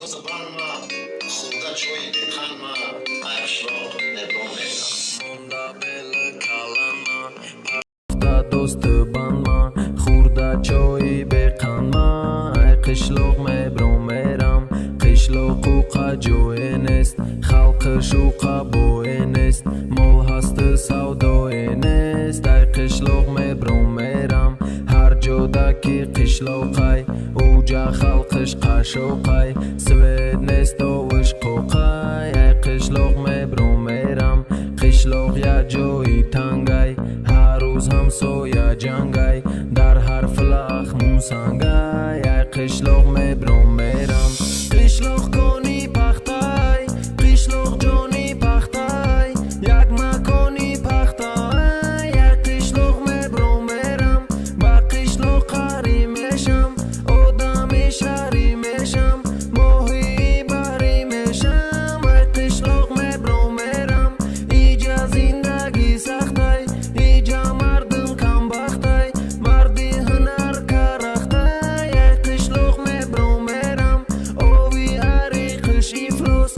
Банма, хӯрда чойи беқанма, ай қишлоқ мебром мерам. Монда бели калама, дӯсту банма, хӯрда чои беқанма, ай қишлоқ мебром мерам. Қишлоқу ҷое нест, халқи шуқа бое нест, мол ҳасту савдое нест, ай қишлоқ мебром мерам. Ҳар ҷода ки қишлоқай, уҷа халқиш қашоқай, свет нест, овиш қоқай, ай қишлоқ мебром мерам. Қишлоқ як ҷои тангай, ҳар рӯз ҳамсоя ҷангай, дар ҳар флах мусангай, ай қишлоқ мебром мерам. Қишлоқ кони пахтай, қишлоқ ҷони пахтай, як макони пахтай, ай қишлоқ мебром мерам. Ба қишлоқ қарӣ мешам, одами шаҳрӣ мешам, моҳии баҳрӣ мешам, ай қишлоқ мебром мерам. Иҷа зиндагӣ сахтай, иҷа мардум камбахтай, марди ҳунар карахтай, ай қишлоқ мебром мерам. Ови ариқиш ифлос.